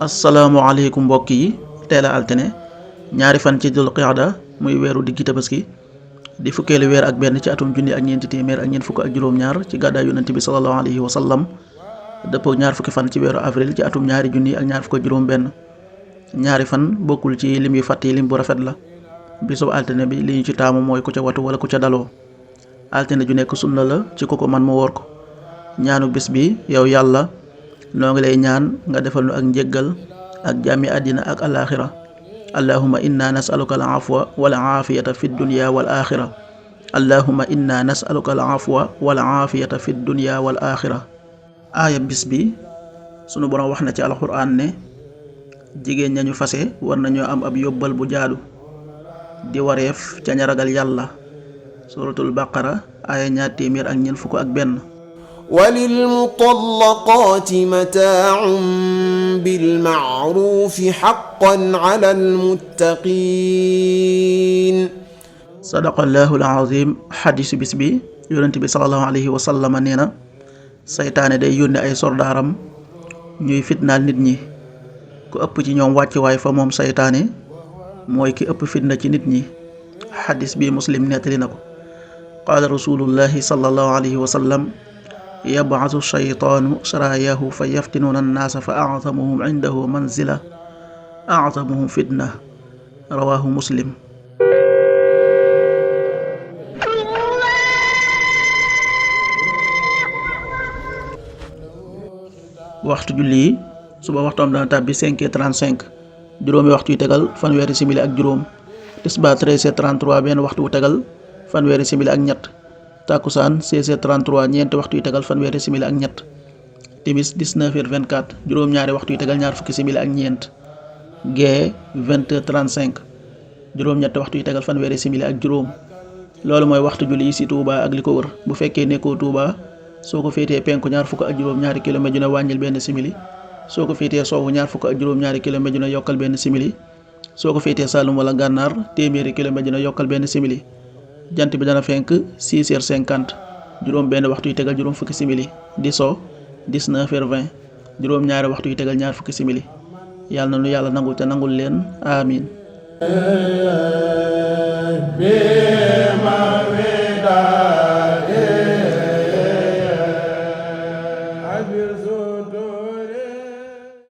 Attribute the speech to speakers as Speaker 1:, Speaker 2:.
Speaker 1: asalaamaaleykum mbokk yi teel a altine ñaari fan ci dul qiyada muy weeru diggi tabaski di fukkeelu weer ak benn ci atum junni ak ñeenti téeméer ak ñeent fukk ak juróom-ñaar ci gàddaay yonent bi sallallahu alayhi wa sallam dëppoo ñaar fukki fan ci weeru avril ci atum ñaari junni ak ñaar fukk ak juróom-benn ñaari fan bokkul ci lim yu fàtt yi lim bu rafet la bisub altine bi li ñu ci taamu mooy ku ca watu wala ku ca daloo altine ju nekk sunna la ci ku ko man mu woor ko ñaanu bis bi yow yàlla noo ngi lay ñaan nga defal nu ak njéggal ak jàmmi àddina ak alaaxira allahumma inna nasaluka al afwa wal aafiyata fi dunya wal aaxira allahumma inna nasaluka al afwa wal aafiyata fi dunya wal aaxira aaya bis bi sunu boroom wax na ci alxuraan ne jigéen ñañu fase war nañoo am ab yóbbal bu jaadu di wareef ca ña ragal yàlla suratul baqara aaya 241
Speaker 2: وللمطلقات متاع بالمعروف حقا على المتقين
Speaker 1: sadaqallahul azim xadisu bis bi yonent bi sallallahu alayhi wa sallam nee na saytaane day yónni ay soldaaram ñuy fitnaal nit ñi ku ëpp ci ñoom wàccuwaay fa moom saytaane mooy ki ëpp fitna ci nit ñi xadis bi muslim nettali na ko qaala rasulullahi sallallahu alayhi wa sallam yab'athu shaytaanu saraayahu fa yaftinuuna annaasa fa a'zamuhum indahu manzila a'zamuhum fitna rawaahu muslim. waxtu julli yi suba waxtoom dana tàbbi 5h35 juróomi waxtu yu tegal fanweeri simili ak juróom tisbaar 13h33 benn waxtu wu tegal fanweeri simili ak ñett takkusaan 16h33 ñeenti waxtu yu tegal fanweeri simili ak ñett timis 19h24 juróom-ñaari waxtu yu tegal ñaar fukki simili ak ñeent gee 20h35 juróom-ñetti waxtu yu tegal fanweeri simili ak juróom loolu mooy waxtu julli yi ci Touba ak li ko wër bu fekkee nekkoo Touba soo ko féetee penku ñaar fukk ak juróom-ñaari kilomètre ju ne wàññil benn simili soo ko féetee sowwu ñaar fukk ak juróom-ñaari kilomètre ju ne yokkal benn simili soo ko féetee Saloum wala Gànnaar téeméeri kilomètre ju ne yokkal benn simili jant bi dana fenk 6h50 juróom benn waxtu yu tegal juróom fukki simili di so 19h20 juróom ñaari waxtu yu tegal ñaar fukki simili yàlla na nu yàlla nangul te nangul leen amin
Speaker 3: bi ma